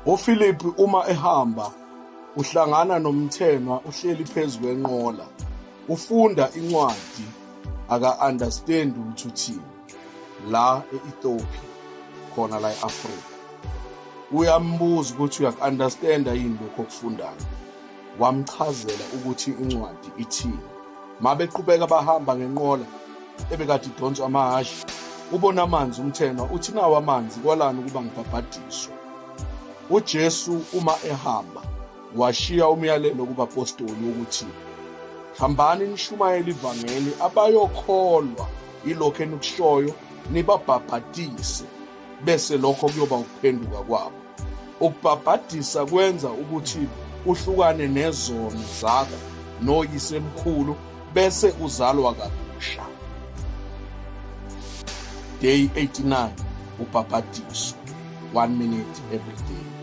UFilip uma ehamba uhlangana nomthenwa uhleli phezu kwenqola ufunda incwadi aka-understand ukuthi uthini la e-Ethiopia khona la e-Afrika. Uyambuza ukuthi uyaku-understanda yini lokho okufundayo. Wamchazela ukuthi incwadi ithini. Mabeqhubeka bahamba ngenqola ebekade idonswa amahhashi, ubona amanzi umthenwa uthi nawo amanzi kwalani ukuba ngibhabhadiswe. UJesu uma ehamba washiya umyalelo kubapostoli ukuthi hambani nishumayele ivangeli abayokholwa yilokho enikushoyo nibabhabhadise bese lokho kuyoba ukuphenduka kwabo. Ukubhabhadisa kwenza ukuthi uhlukane nezono zakho noyisemkhulu bese uzalwa kabusha. Day 89 ubhabhadiso 1 minute every day.